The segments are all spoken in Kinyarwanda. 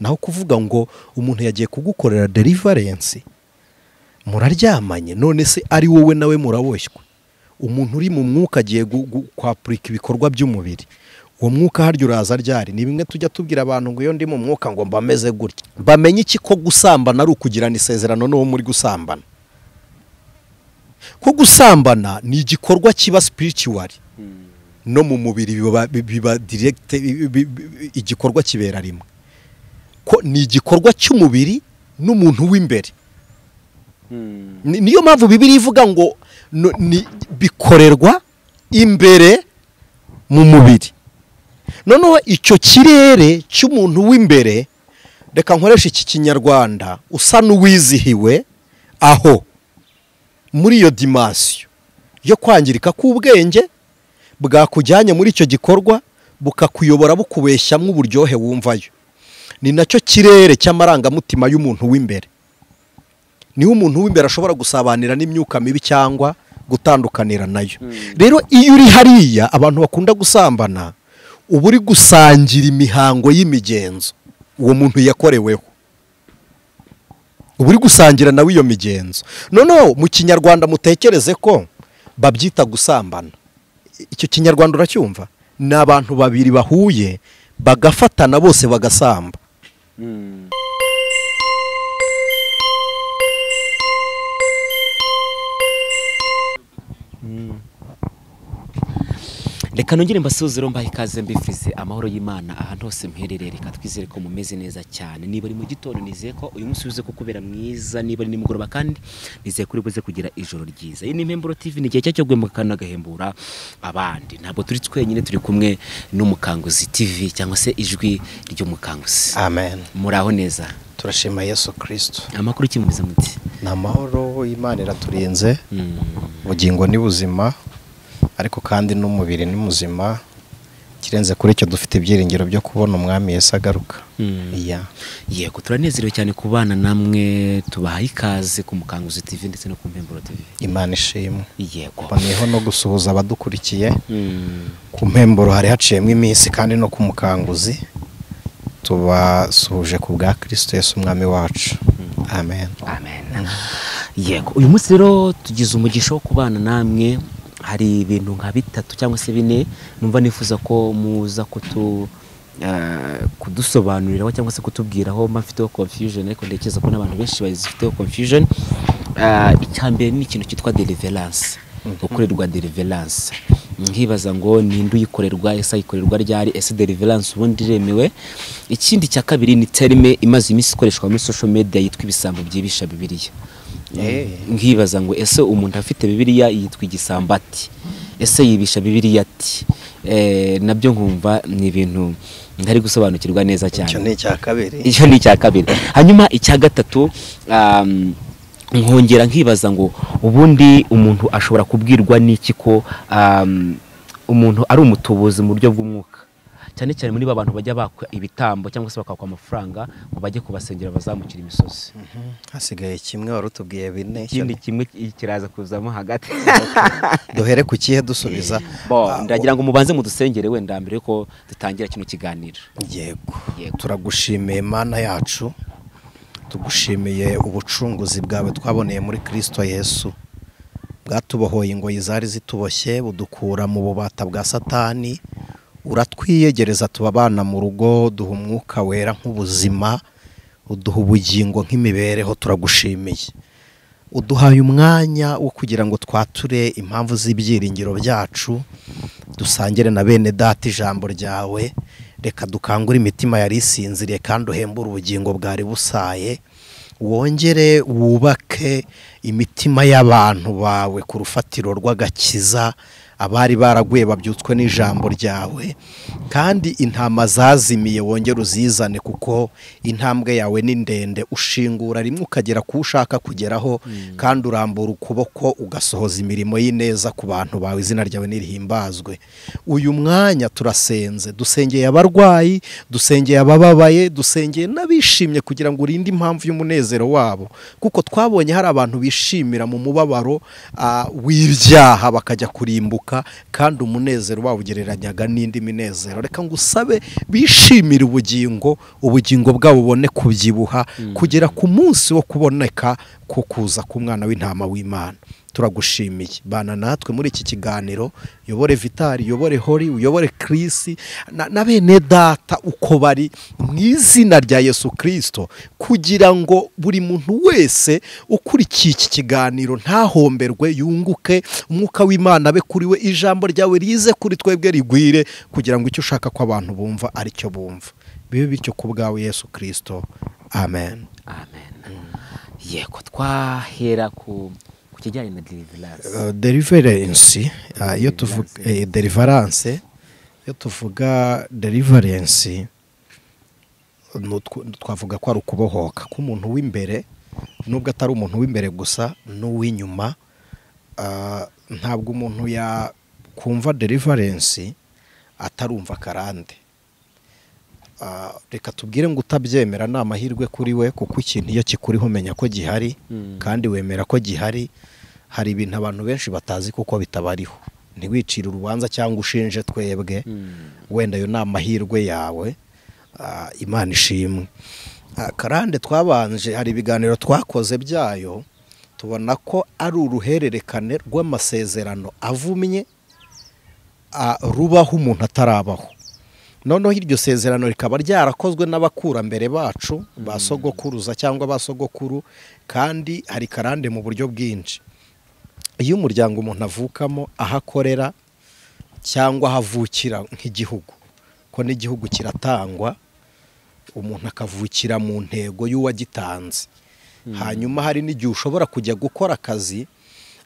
Naho kuvuga ngo umuntu yagiye kugukorera deliverance muraryamanye, none se ari wowe nawe muraboshywe? Umuntu uri mu mwuka agiye kwapurika ibikorwa by'umubiri, uwo mwuka harya uraza ryari? Ni bimwe tujya tubwira abantu ngo iyo ndi mu mwuka ngo mbameze gutya. Bamenye iki ko gusambana ari ukugirana isezerano n'uwo muri gusambana? Ko gusambana ni igikorwa kiba spiritual, no mu mubiri biba direct, igikorwa kibera rimwe. Ko ni igikorwa cy'umubiri n'umuntu w'imbere. Niyo mpamvu Bibiliya ivuga ngo bikorerwa imbere mu mubiri. Noneho icyo kirere cy'umuntu w'imbere, reka nkoresha iki kinyarwanda, usa n'uwizihiwe aho muri iyo dimension yo kwangirika k'ubwenge bwakujyanye muri icyo gikorwa, bukakuyobora bukubeshyamo uburyohe wumvayo. Ni nacyo kirere cy'amarangamutima y'umuntu w'imbere. Niho umuntu w'imbere ashobora gusabanira n'imyuka mibi cyangwa gutandukanira nayo. Rero iyo uri hariya abantu bakunda gusambana, uba uri gusangira imihango y'imigenzo uwo muntu yakoreweho, uba uri gusangira nawe iyo migenzo. Noneho mu kinyarwanda mutekereze ko babyita gusambana. Icyo kinyarwanda uracyumva? Ni abantu babiri bahuye bagafatana bose bagasamba. Reka nongere mbasuhuze mbahe ikaze mbifurize amahoro y'Imana ahantu hose muherereye. Reka twizere ko mumeze neza cyane. Niba ari mu gitondo nizeye ko uyu munsi uze kukubera mwiza, niba ari nimugoroba kandi nizeye ko uri buze kugira ijoro ryiza. Iyi ni Impemburo TV, ni igihe cyo guhemuka n'agahembura abandi. Ntabwo turi twenyine, turi kumwe n'Umukanguzi TV cyangwa se ijwi ry'Umukanguzi. Amen. Muraho neza? Turashima Yesu Kristo. Amakuru ki mumeze muti? Ni amahoro, Imana iraturinze. Ubugingo ni buzima, ariko kandi n'umubiri ni muzima. Kirenze kuri icyo dufite ibyiringiro byo kubona umwami Yesu agaruka. Yego, turanezerewe cyane kubana namwe, tubahaye ikaze ku Mukanguzi TV ndetse no ku Mpemburo TV. Imana ishimwe. Yego. Boneyeho no gusuhuza abadukurikiye. Ku Mpemburo hari haciyemo iminsi, kandi no ku Mukanguzi tubasuhuje ku bwa Kristo Yesu umwami wacu. Amen. Amen. Yego, uyu munsi rero tugize umugisha wo kubana namwe. Hari ibintu nka bitatu cyangwa se bine numva nifuza ko muza kudusobanuriraho cyangwa se kutubwiraho. Mba mfiteho confusion, ariko ntekereza ko n'abantu benshi bazifiteho confusion. Icya mbere ni ikintu cyitwa deliverance, gukorerwa deliverance. Nkibaza ngo ninde uyikorerwa, ese ayikorerwa ryari, ese deliverance ubundi iremewe? Ikindi cya kabiri ni terme imaze iminsi ikoreshwa muri social media yitwa ibisambo byibisha Bibiliya. Nkibaza ngo ese umuntu afite Bibiliya yitwa igisambo ati? Ese yibisha Bibiliya ati? Nabyo nkumva ni ibintu ntari gusobanukirwa neza cyane. Icyo ni icya kabiri. Icyo ni icya kabiri. Hanyuma icya gatatu, nkongera nkibaza ngo ubundi umuntu ashobora kubwirwa n'iki ko umuntu ari umutubuzi mu buryo bw'umwuka? Cyane cyane muri ba bantu bajya bakwa ibitambo cyangwa se bakakwa amafaranga ngo bajye kubasengera bazamukira imisozi. Hasigaye kimwe wari utubwiye bine. Ikindi kimwe kiraza kuzamo hagati. Duhere ku kihe dusubiza? Ndagira ngo mubanze mudusengere wenda mbere ko dutangira kino kiganiro. Yego. Turagushimiye Mana yacu, tugushimiye ubucunguzi bwawe twaboneye muri Kristo Yesu, bwatubohoye ingoyi zari zituboshye, budukura mu bubata bwa Satani, uratwiyegereza tubabana mu rugo, duha umwuka wera nk'ubuzima, uduha ubugingo nk'imibereho. Turagushimiye, uduhaye umwanya wo kugira ngo twature impamvu z'ibyiringiro byacu, dusangire na bene data ijambo ryawe. Reka dukangure imitima yari isinziriye kandi uhembure ubugingo bwari busaye, wongere wubake imitima y'abantu bawe ku rufatiro rw'agakiza, abari baraguye babyutswe n'ijambo ryawe, kandi intama zazimiye wongere uzizane, kuko intambwe yawe ni ndende, ushingura rimwe ukagera ku ushaka kugeraho, kandi urambura ukuboko ugasohoza imirimo y'ineza ku bantu bawe. Izina ryawe nirihimbazwe. Uyu mwanya turasenze, dusengeye abarwayi, dusengeye abababaye, dusengeye n'abishimye kugira ngo urinde impamvu y'umunezero wabo, kuko twabonye hari abantu bishimira mu mubabaro w'ibyaha bakajya kurimbuka. kunguka, kandi umunezero bawugereranyaga n'indi minezero. Reka ngusabe bishimire ubugingo, ubugingo bwabo bubone kubyibuha kugera ku munsi wo kuboneka ko kuza k'umwana w'intama w'Imana. Turagushimiye, bana natwe muri iki kiganiro, yobore Vitali, yobore Hori, uyobore Chris na bene data uko bari mu izina rya Yesu Kristo, kugira ngo buri muntu wese ukurikiye iki kiganiro ntahomberwe, yunguke, umwuka w'Imana abe kuri we, ijambo ryawe rize kuri twebwe rigwire, kugira ngo icyo ushaka ko abantu bumva aricyo bumva. Bibe bityo ku bwawe Yesu Kristo. Amen. Amen. Yego, twahera ku kijyanye na deliverance. Deliverance, iyo tuvuga deliverance, iyo tuvuga deliverance twavuga ko ari ukubohoka k'umuntu w'imbere, nubwo atari umuntu w'imbere gusa n'uw'inyuma. Ntabwo umuntu yakumva deliverance atarumva karande. Reka tubwire ngo utabyemera ni amahirwe kuri we, kuko ikintu iyo kikuriho umenya ko gihari, kandi wemera ko gihari. Hari ibintu abantu benshi batazi kuko bitabariho. Ntiwicire urubanza cyangwa ushinje twebwe, wenda ayo ni amahirwe yawe. Imana ishimwe. Karande twabanje, hari ibiganiro twakoze byayo, tubona ko ari uruhererekane rw'amasezerano avumye rubaho umuntu atarabaho. Noneho iryo sezerano rikaba ryarakozwe n'abakurambere bacu, ba sogokuruza cyangwa ba sogokuru, kandi hari karande mu buryo bwinshi. Iyo umuryango umuntu avukamo, aho akorera cyangwa ahavukira nk'igihugu, ko n'igihugu kiratangwa, umuntu akavukira mu ntego y'uwagitanze. Hanyuma hari n'igihe ushobora kujya gukora akazi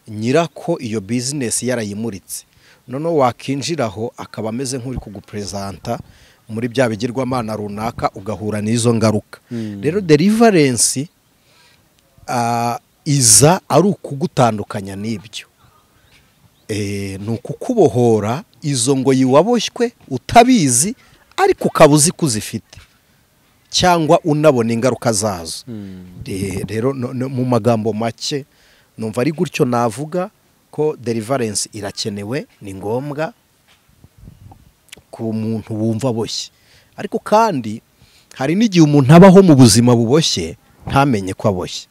nyirako iyo business yarayimuritse, noneho wakinjiraho akaba ameze nk'uri kugupresenta muri bya bigirwamana runaka, ugahura n'izo ngaruka. Rero deliverance iza ari ukugutandukanya n'ibyo, ni ukukubohora izo ngoyi waboshywe utabizi, ariko ukaba uzi ko uzifite cyangwa unabona ingaruka zazo. Rero mu magambo make numva ari gutyo navuga ko deliverance irakenewe, ni ngombwa ku muntu wumva aboshye. Ariko kandi hari n'igihe umuntu abaho mu buzima buboshye ntamenye ko aboshye,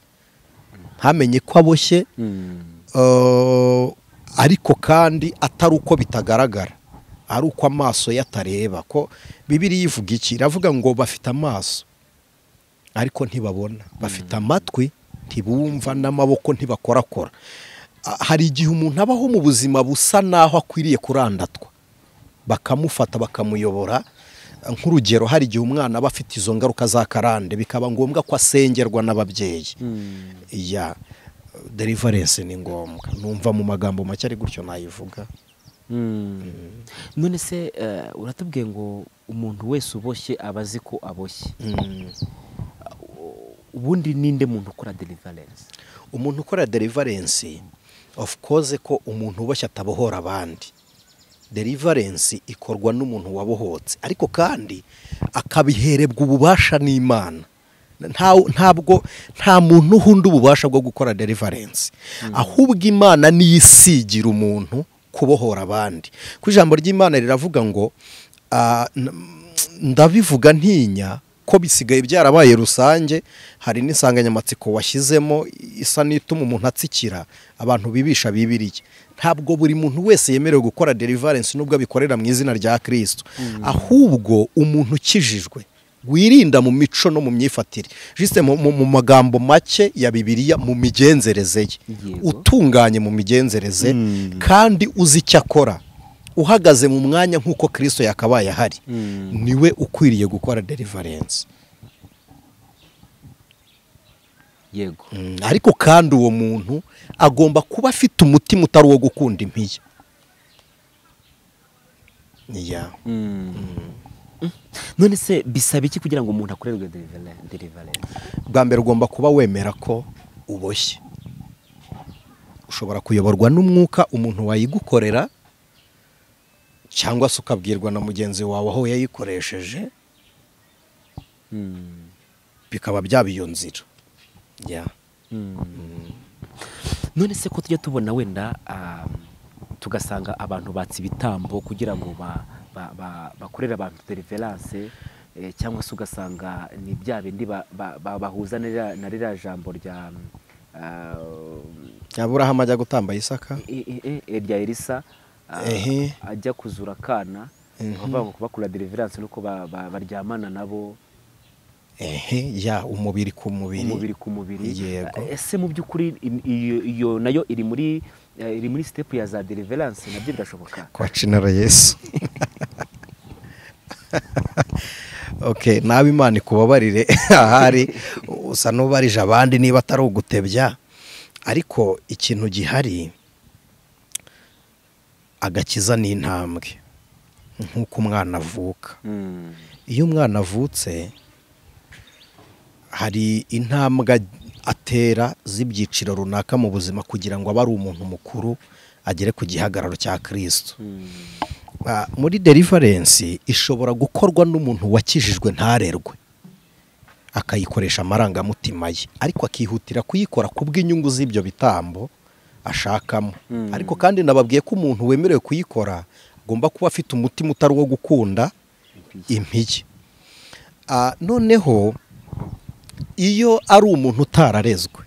ntamenye ko aboshye, ariko kandi atari uko bitagaragara, ari uko amaso yatareba. Ko Bibiliya ivuga iki? Iravuga ngo bafite amaso ariko ntibabona, bafite amatwi ntibumva, n'amaboko ntibakorakora. Hari igihe umuntu abaho mu buzima busa naho akwiriye kurandatwa, bakamufata bakamuyobora. Nk'urugero, hari igihe umwana aba afite izo ngaruka za karande, bikaba ngombwa ko asengerwa n'ababyeyi. Ya deliverance ni ngombwa, numva mu magambo make ari gutyo nayivuga. None se uratubwiye ngo umuntu wese uboshye aba azi ko aboshye. Ubundi ninde muntu ukora deliverance? Umuntu ukora deliverance, of course ko umuntu uboshye atabohora abandi. Deliverance ikorwa n'umuntu wabohotse, ariko kandi akabiherebwa ububasha n'Imana. Ntabwo nta muntu uhunda ububasha bwo gukora deliverance, ahubwo Imana niyisigira umuntu kubohora abandi. Ku ijambo ry'Imana riravuga ngo, ndabivuga ntinya ko bisigaye byarabaye rusange, hari n'insanganyamatsiko washyizemo isa n'ituma umuntu atsikira, abantu bibisha Bibiliya. Ntabwo buri muntu wese yemerewe gukora deliverance nubwo abikorera mu izina rya Kristo, ahubwo umuntu ukijijwe wirinda mu mico no mu myifatire, juste mu magambo make ya Bibiliya, mu migenzereze ye, utunganye mu migenzereze, kandi uzi icyo akora, uhagaze mu mwanya nk'uko Kristo yakabaye ahari, niwe ukwiriye gukora deliverance. Yego. Ariko kandi uwo muntu agomba kuba afite umutima utari uwo gukunda impiya. None se bisaba iki kugira ngo umuntu akorerwe deliverance? Bwa mbere ugomba kuba wemera ko uboshye. Ushobora kuyoborwa n'umwuka umuntu wayigukorera, cyangwa se ukabwirwa na mugenzi wawe aho yayikoresheje, bikaba byaba iyo nzira. None se ko tujya tubona wenda Tugasanga abantu batse ibitambo kugira ngo bakorere abantu deliverance, cyangwa se ugasanga ni bya bindi bahuza na ririya jambo rya Aburahamu ajya gutamba Isaka, rya Elisa ajya kuzura akana, bavuga ngo kubakora deliverance nuko baryamana nabo, ya umubiri ku mubiri, umubiri ku mubiri. Yego. Ese mu by'ukuri iyo nayo iri muri step ya za deliverance, nabyo birashoboka? Kwa cinara Yesu. Okay, nawe Imana ikubabarire ahari usa n'ubarije abandi niba atari ugutebya, ariko ikintu gihari, agakiza ni intambwe nk'uko umwana avuka. Iyo umwana avutse hari intambwe atera z'ibyiciro runaka mu buzima kugira ngo abe ari umuntu mukuru agere ku gihagararo cya Kristo. Muri deliverance ishobora gukorwa n'umuntu wakijijwe ntarerwe, akayikoresha amarangamutima ye, ariko akihutira kuyikora kubw'inyungu z'ibyo bitambo ashakamo. Ariko kandi nababwiye ko umuntu wemerewe kuyikora agomba kuba afite umutima utari uwo gukunda impigi. Noneho iyo ari umuntu utararezwe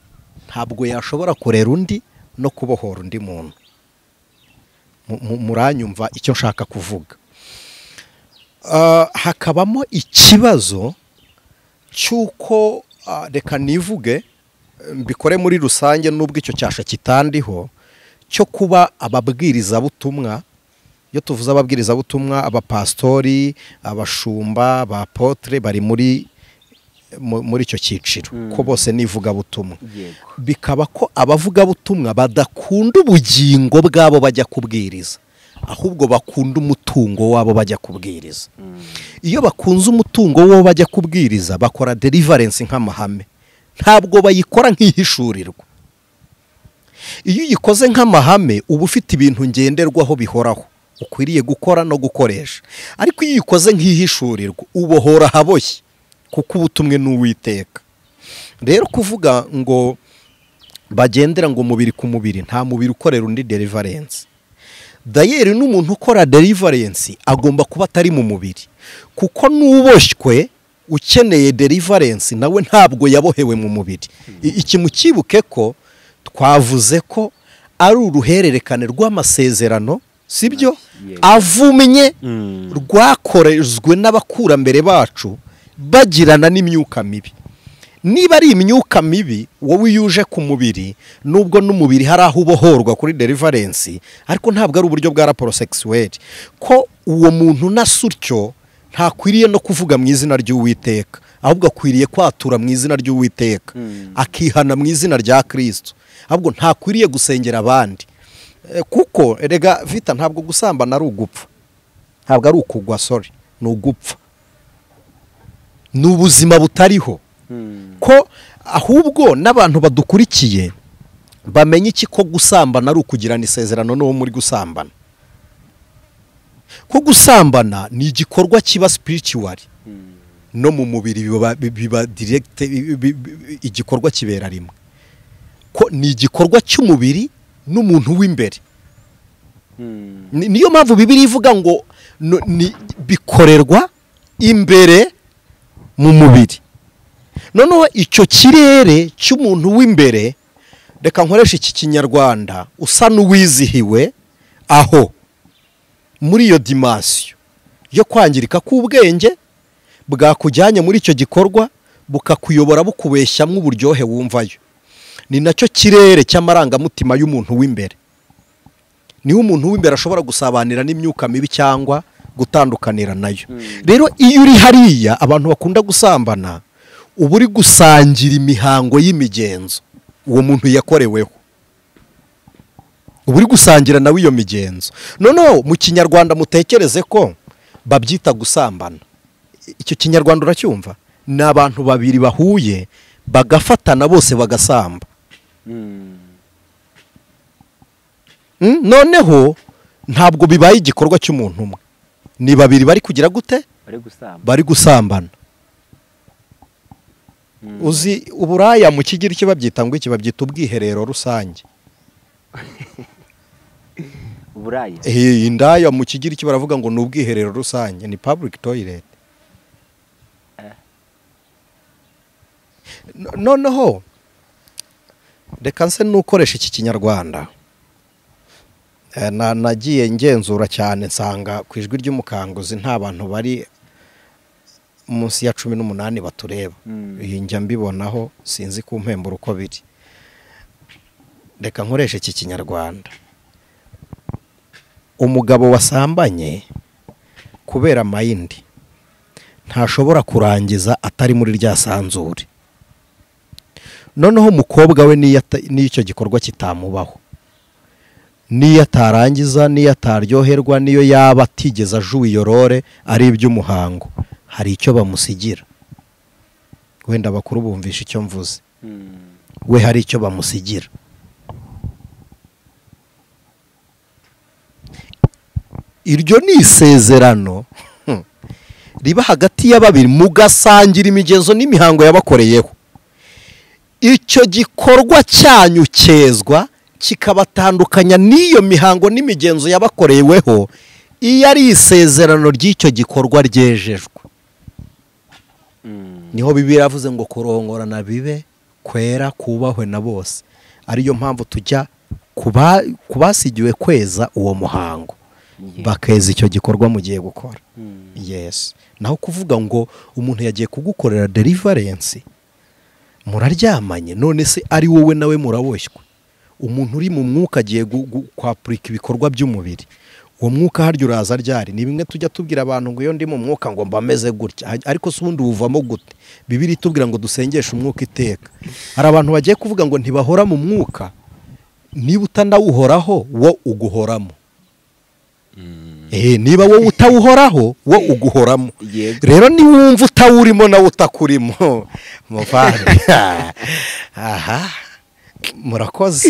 ntabwo yashobora kurera undi no kubohora undi muntu. Muranyumva icyo nshaka kuvuga. Hakabamo ikibazo cy'uko, reka nivuge mbikore muri rusange nubwo icyo cyasha kitandiho, cyo kuba ababwirizabutumwa. Iyo tuvuze ababwirizabutumwa, abapastori, abashumba, abapotre bari muri icyo cyiciro, ko bose nivugabutumwa. Bikaba ko abavugabutumwa badakunda ubugingo bwabo bajya kubwiriza, ahubwo bakunda umutungo wabo bajya kubwiriza. Iyo bakunze umutungo wabo bajya kubwiriza, bakora deliverance nk'amahame, ntabwo bayikora nk'ihishurirwa. Iyo uyikoze nk'amahame uba ufite ibintu ngenderwaho bihoraho ukwiriye gukora no gukoresha, ariko iyo uyikoze nk'ihishurirwa ubohora ahaboshye, kuko ubutumwe n'Uwiteka. Rero kuvuga ngo bagendera ngo umubiri ku mubiri, nta mubiri ukorera undi deliverance. Dayeri n'umuntu ukora deliverance agomba kuba atari mu mubiri, kuko n'uboshywe ukeneye deliverance nawe ntabwo yabohewe mu mubiri. Iki mukibuke ko twavuze ko ari uruhererekane rw'amasezerano, sibyo, avumye, rwakorezwe n'abakurambere bacu bagirana n'imyuka mibi. Niba ari imyuka mibi wowe yuje ku mubiri, nubwo n'umubiri hari aho ubohorwa kuri deliverance, ariko ntabwo ari uburyo bwa rapport sexuel, ko uwo muntu nasutyo ntakwiriye no kuvuga mu izina ry'Uwiteka, ahubwo akwiriye kwatura mu izina ry'Uwiteka, akihana mu izina rya Kristo, ahubwo ntakwiriye gusengera abandi. Kuko erega vita, ntabwo gusambana ari ugupfa, ntabwo ari ukugwa, sorry, ni ugupfa, ni ubuzima butariho. Ko ahubwo n'abantu badukurikiye bamenye iki ko gusambana ari ukugirana isezerano n'uwo muri gusambana. Ko gusambana ni igikorwa kiba spiritual, no mu mubiri biba direct, igikorwa kibera rimwe. Ko ni igikorwa cy'umubiri n'umuntu w'imbere. Niyo mpamvu Bibiliya ivuga ngo bikorerwa imbere mu mubiri. Noneho icyo kirere cy'umuntu w'imbere, reka nkoresha iki kinyarwanda, usa n'uwizihiwe aho muri iyo dimension yo kwangirika k'ubwenge bwakujyanye muri icyo gikorwa, bukakuyobora bukubeshyamwo uburyohe wumvayo. Ni nacyo kirere cy'amarangamutima y'umuntu w'imbere. Niho umuntu w'imbere ashobora gusabanira n'imyuka mibi cyangwa gutandukanira nayo. Rero iyo uri hariya abantu bakunda gusambana, uba uri gusangira imihango y'imigenzo uwo muntu yakoreweho, uba uri gusangira nawe iyo migenzo. Noneho mu kinyarwanda mutekereze ko babyita gusambana. Icyo kinyarwanda uracyumva? Ni abantu babiri bahuye bagafatana bose bagasamba. Noneho ntabwo bibaye igikorwa cy'umuntu umwe, ni babiri bari kugira gute? Bari gusambana. Uzi uburaya mu Kigiriki babyita ngo iki? Babyita ubwiherero rusange. Uburaya. Indaya mu Kigiriki baravuga ngo ni ubwiherero rusange, ni public toilet. Noneho reka nse nukoresha iki Kinyarwanda. Nagiye ngenzura cyane nsanga ku Ijwi ry'Umukanguzi nta bantu bari munsi ya 18 batureba. Iyi njya mbibonaho, sinzi ku mpemburo uko biri. Reka nkoreshe iki Kinyarwanda. Umugabo wasambanye kubera mayindi ntashobora kurangiza atari muri rya sanzure. Noneho umukobwa we n'icyo gikorwa kitamubaho, niyo atarangiza, niyo ataryoherwa, niyo yaba atigeze ajuwe iyo rore ari iby'umuhango, hari icyo bamusigira. Wenda abakuru bumvisha icyo mvuze. We hari icyo bamusigira. Iryo ni isezerano riba hagati ya babiri, mugasangira imigenzo n'imihango yabakoreyeho. Icyo gikorwa cyanyu cyezwa kikabatandukanya n'iyo mihango n'imigenzo yabakoreweho, iyo ari isezerano ry'icyo gikorwa ryejejwe. Niho Bibiliya yavuze ngo kurongorana bibe kwera kubahwe na bose. Ariyo mpamvu tujya kubasigiwe kweza uwo muhango, bakeza icyo gikorwa mugiye gukora. Yes. Naho kuvuga ngo umuntu yagiye kugukorera deliverance, muraryamanye, none se ari wowe nawe muraboshywe. Umuntu uri mu mwuka agiye kwapurika ibikorwa by'umubiri, uwo mwuka harya uraza ryari? Ni bimwe tujya tubwira abantu ngo iyo ndi mu mwuka ngo mba meze gutya, ariko se ubundi uvamo gute? Bibiliya itubwira ngo dusengeshe umwuka iteka. Hari abantu bagiye kuvuga ngo ntibahora mu mwuka, niba utanawuhoraho wo uguhoramo. Niba wowe utawuhoraho wo uguhoramo. Rero niwumva utawurimo nawe utakurimo, muvandi. Aha, murakoze.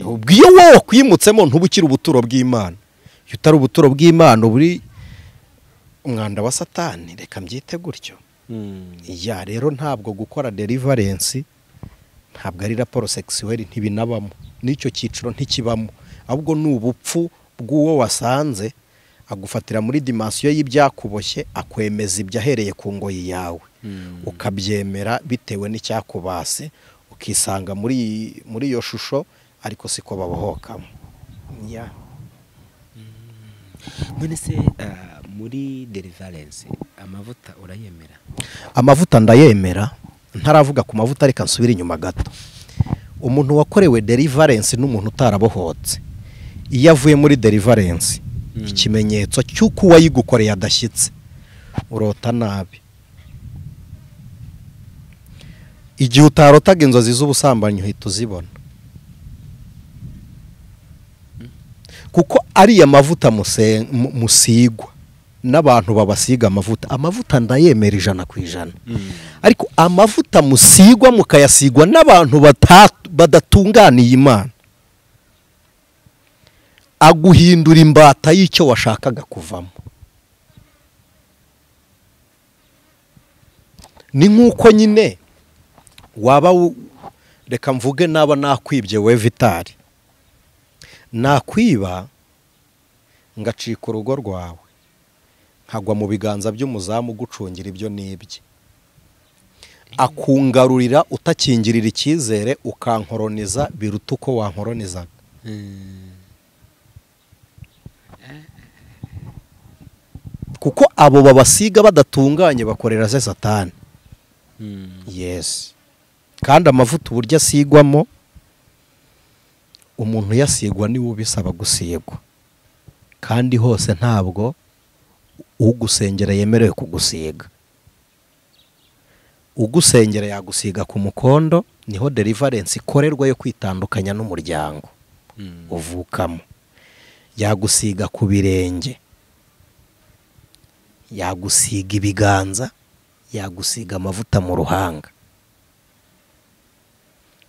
Ubwo iyo wowe wakwimutsemo ntuba ukiri ubuturo bw'Imana. Iyo utari ubuturo bw'Imana buri umwanda wa Satani, reka mbyite gutyo. Ya rero ntabwo gukora deliverance ntabwo ari rapport sexuelle, ntibinabamo, n'icyo cyiciro ntikibamo, ahubwo ni ubupfu bw'uwo wasanze agufatira muri dimension y'ibyakuboshye, akwemeza ibyo ahereye ku ngoyi yawe, ukabyemera bitewe n'icyakubase, ukisanga muri iyo shusho, ariko siko babohokamo. None se muri deliverance amavuta urayemera? Amavuta ndayemera. Ntaravuga ku mavuta, reka nsubire inyuma gato. Umuntu wakorewe deliverance n'umuntu utarabohotse, iyo avuye muri deliverance, ikimenyetso cy'uko uwayigukoreye adashyitse, urota nabi. Igihe utarotaga inzozi z'ubusambanyi uhita uzibona, kuko ariya mavuta musigwa n'abantu babasiga amavuta. Amavuta ndayemera 100%, ariko amavuta musigwa mukayasigwa n'abantu badatunganiye Imana, aguhindura imbata y'icyo washakaga kuvamo. Ni nk'uko nyine waba, reka mvuge naba nakwibye we Vitali, nakwiba ngacika urugo rwawe, nkagwa mu biganza by'umuzamu ugucungira ibyo nibye, akungarurira utakingirira icyizere, ukankoroniza biruta uko wankoronizaga. Kuko abo babasiga badatunganye bakorera ze Satani. Yes. Kandi amavuta uburyo asigwamo, umuntu yasigwa niwe ubisaba gusigwa, kandi hose ntabwo ugusengera yemerewe kugusiga. Ugusengera yagusiga ku mukondo, niho deliverance ikorerwa yo kwitandukanya n'umuryango uvukamo. Yagusiga ku birenge, yagusiga ibiganza, yagusiga amavuta mu ruhanga.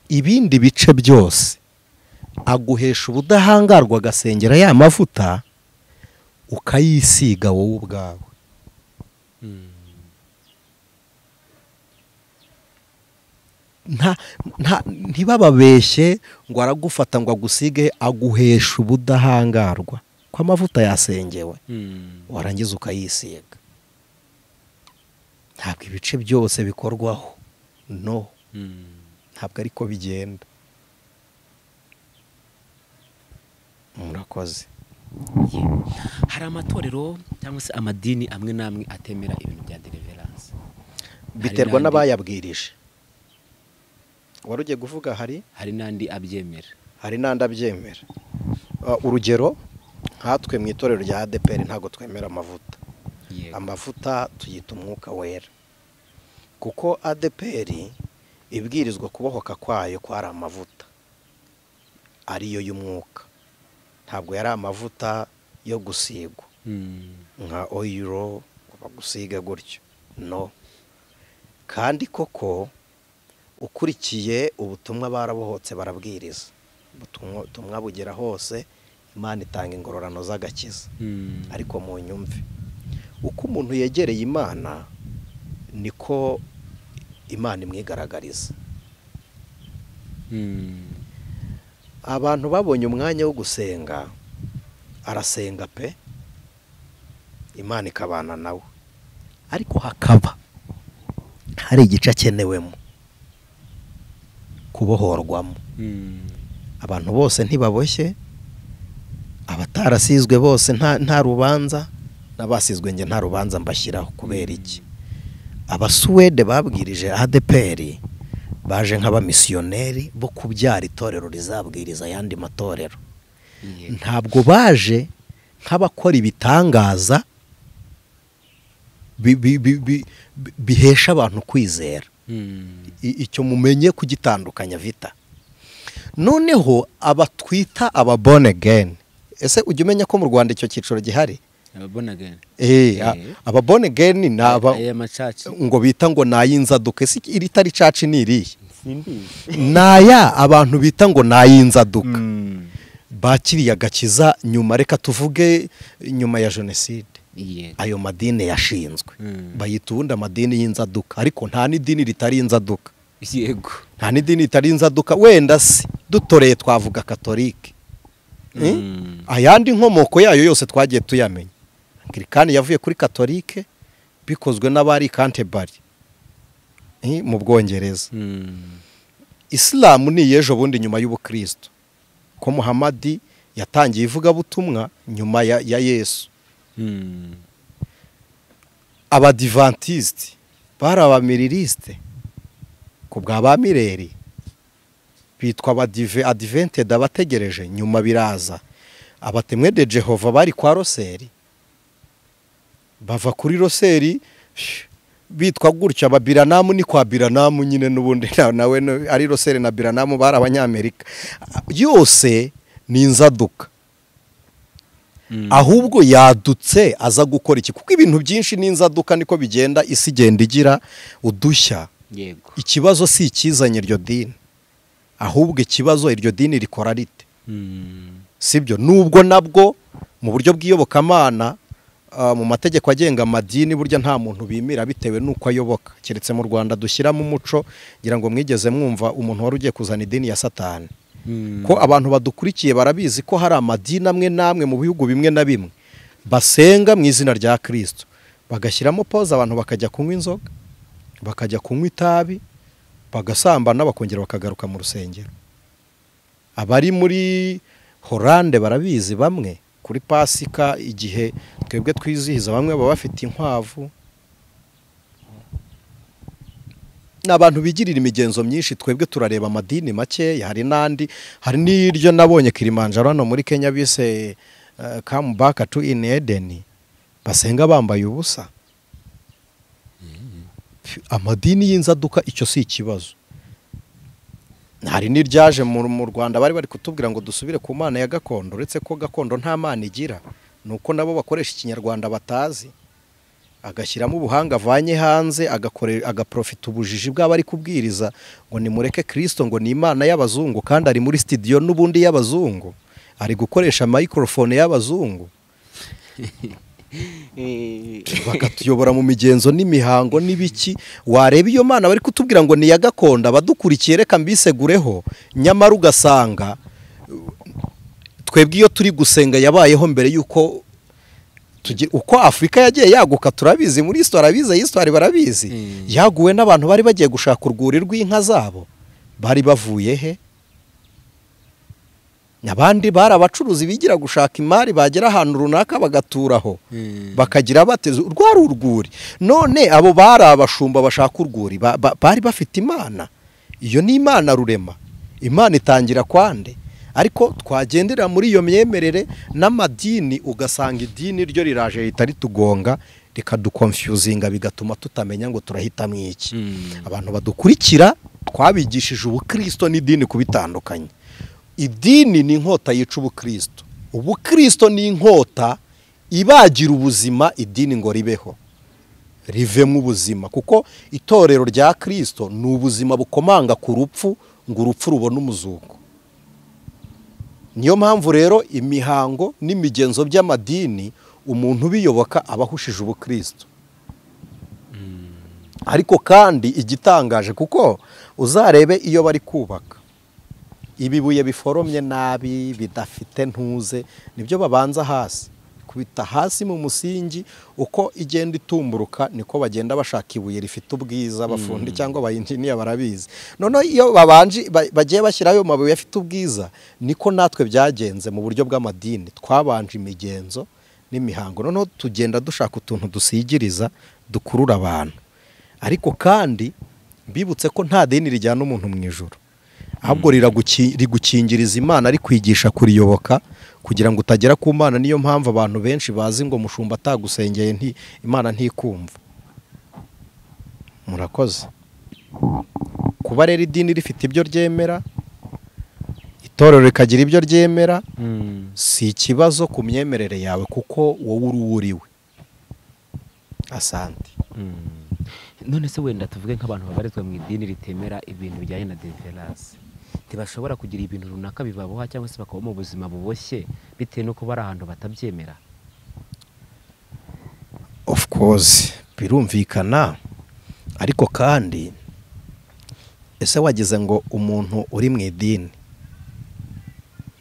Ibindi bice byose aguhesha ubudahangarwa, agasengera ya mavuta ukayisiga wowe ubwawe. Ntibababeshye ngo aragufata ngo agusige, aguhesha ubudahangarwa ko amavuta yasengewe, warangiza ukayisiga. Ntabwo ibice byose bikorwaho, no, ntabwo ariko bigenda. Murakoze. Hari amatorero cyangwa se amadini amwe n'amwe atemera ibintu bya deliverance, biterwa n'abayabwirije. Wari ugiye kuvuga hari n'andi abyemera, hari n'andi abyemera. Urugero nkatwe mu itorero rya ADEPR ntabwo twemera amavuta. Amavuta tuyita umwuka wera, kuko ADEPR ibwirizwa kubohoka kwayo kwari amavuta ariyo y'umwuka, ntabwo yari amavuta yo gusigwa nka oyiro bagusiga gutyo, no. Kandi koko ukurikiye ubutumwa barabohotse barabwiriza, ubutumwa bugera hose, Imana itanga ingororano z'agakiza. Ariko mu nyumve, uko umuntu yegereye Imana niko Imana imwigaragariza. Abantu babonye umwanya wo gusenga, arasenga pe, Imana ikabana nawe, ariko hakaba hari igice akenewemo kubohorwamo. Abantu bose ntibaboshye, abatarasizwe bose nta rubanza, n'abasizwe nge nta rubanza mbashyiraho. Kubera iki? Abasuwede babwirije ADEPR baje nk'abamisiyoneri bo kubyara itorero rizabwiriza ayandi matorero. Ntabwo baje nk'abakora ibitangaza bihesha abantu kwizera. Icyo mumenye kugitandukanya vita. Noneho abatwita aba born again, ese ujya umenya ko mu Rwanda icyo cyiciro gihari? Aba born again, aba born again ni aba ngo bita ngo nayinzaduka. Ese iri tari church ni irihe? Naya abantu bita ngo nayinzaduka bakiriye agakiza nyuma, reka tuvuge nyuma ya jenoside. Ayo madini yashinzwe bayita ubundi amadini y'inzaduka, ariko nta n'idini ritari inzaduka. Yego, nta n'idini ritari inzaduka. Wenda se dutoreye twavuga katolike, ayandi nkomoko yayo yose twagiye tuyamenya. Anglikani yavuye kuri katolike bikozwe n'abari Canterbury mu Bwongereza. Isilamu ni yejo bundi nyuma y'ubukristo, ko Muhammad yatangiye ivugabutumwa nyuma ya Yesu. Abadivantiste bari abamiririste ku bwa ba Mireri, bitwa abadive advented abategereje, nyuma biraza. Abatemwe de Jehova bari kwa Roseri, bava kuri Roseri bitwa gutya. Ababiranamu ni kwa Biranamu nyine n'ubundi nawe ari Roseri na Biranamu bari abanyamerika. Yose ni inzaduka. Ahubwo yadutse aza gukora iki? Kuko ibintu byinshi n'inzaduka niko bigenda, isi igenda igira udushya. Yego, ikibazo si ikizanye iryo dini, ahubwo ikibazo iryo dini rikora rite? Sibyo? Nubwo nabwo mu buryo bw'iyobokamana, mu mategeko agenga amadini, burya nta muntu bimira bitewe n'uko ayoboka, keretse mu Rwanda dushyiramo umuco. Ngira ngo mwigeze mwumva umuntu wari ugiye kuzana idini ya Satani. Ko abantu badukurikiye barabizi ko hari amadini amwe n'amwe mu bihugu bimwe na bimwe basenga mu izina rya Kristo, bagashyiramo pause, abantu bakajya kunywa inzoga, bakajya kunywa itabi, bagasambana, bakongera bakagaruka mu rusengero. Abari muri Holande barabizi, bamwe kuri Pasika igihe twebwe twizihiza, bamwe baba bafite inkwavu. N'abantu bigirira imigenzo myinshi, twebwe turareba amadini make. Hari n'andi, hari n'iryo nabonye Kilimanjaro hano muri Kenya bise come back to in Eden, basenga bambaye ubusa. Amadini y'inzaduka icyo si ikibazo. Hari n'iryaje mu Rwanda bari bari kutubwira ngo dusubire ku mana ya gakondo, uretse ko gakondo nta mana igira, nuko nabo bakoresha ikinyarwanda batazi, agashyiramo ubuhanga avanye hanze, agaprofita ubujiji bw'abari ari kubwiriza ngo nimureke Kristo ngo ni imana y'abazungu, kandi ari muri studio n'ubundi y'abazungu, ari gukoresha microphone y'abazungu. Bakatuyobora mu migenzo n'imihango n'ibiki. Wareba iyo mana bari kutubwira ngo ni ya gakondo, abadukurikiye reka mbisegureho, nyamara ugasanga twebwe iyo turi gusenga yabayeho mbere yuko uko Afurika yagiye yaguka. Turabizi muri histoire, abize histoire barabizi, yaguwe n'abantu bari bagiye gushaka urwuri rw'inka zabo. Bari bavuye he? Abandi bari abacuruzi bigira gushaka imari, bagera ahantu runaka bagaturaho, bakagira bateze rwari urwuri. None abo bari abashumba bashaka urwuri, bari bafite Imana. Iyo ni Imana rurema, Imana itangira kwande. Ariko twagendera muri iyo myemerere n'amadini, ugasanga idini ryo riraje ritari tugonga, rikadukonfuzinga, bigatuma tutamenya ngo turahitamo iki. Abantu badukurikira twabigishije ubukristo n'idini kubitandukanye. Idini ni inkota yica ubukristo, ubukristo ni inkota ibagira ubuzima, idini ngo ribeho rivemo ubuzima, kuko itorero rya Kristo ni ubuzima bukomanga ku rupfu ngo urupfu rubone umuzuko. Niyo mpamvu rero imihango n'imigenzo by'amadini umuntu ubiyoboka abahushije ubukristo. Ariko kandi igitangaje, kuko uzarebe iyo bari kubaka ibibuye biforomye nabi bidafite ntuze, nibyo babanza hasi kubita hasi mu musingi, uko igenda itumburuka niko bagenda bashaka ibuye rifite ubwiza, abafundi cyangwa abayinjiniya barabizi. Noneho iyo babanje bagiye bashyirayo mabuye afite ubwiza, niko natwe byagenze mu buryo bw'amadini. Twabanje imigenzo n'imihango, noneho tugenda dushaka utuntu dusigiriza dukurura abantu. Ariko kandi mbibutse ko nta dini rijyana umuntu mu ijuru, ahubwo rigukingiriza Imana, ari kwigisha kuriyoboka kugira ngo utagera ku Mana. Niyo mpamvu abantu benshi bazi ngo mushumba atagusengeye nti Imana ntikumva. Murakoze. Kuba rero idini rifite ibyo ryemera, itorero rikagira ibyo ryemera, si ikibazo ku myemerere yawe, kuko wowe uri uriwe. Asante. None se wenda tuvuge nk'abantu babarizwa mu idini ritemera ibintu bijyanye na deliverance, ntibashobora kugira ibintu runaka bibaboha cyangwa se bakaba mu buzima buboshye bitewe nuko bari ahantu batabyemera? Of course birumvikana. Ariko kandi ese wagize ngo umuntu uri mu idini,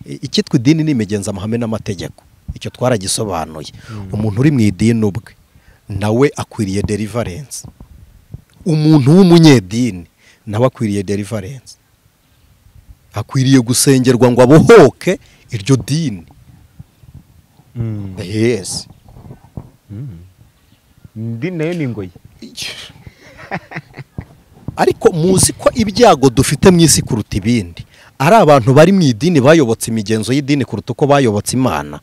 icyitwa idini ni imigenzo, amahame n'amategeko, icyo twaragisobanuye. Umuntu uri mu idini ubwe nawe akwiriye deliverance. Umuntu w'umunyedini nawe akwiriye deliverance, akwiriye gusengerwa ngo abohoke iryo dini. Yes. Idini nayo ni ingoyi. Ariko muzi ko ibyago dufite mu isi kuruta ibindi ari abantu bari mu idini bayobotse imigenzo y'idini kuruta uko bayobotse Imana.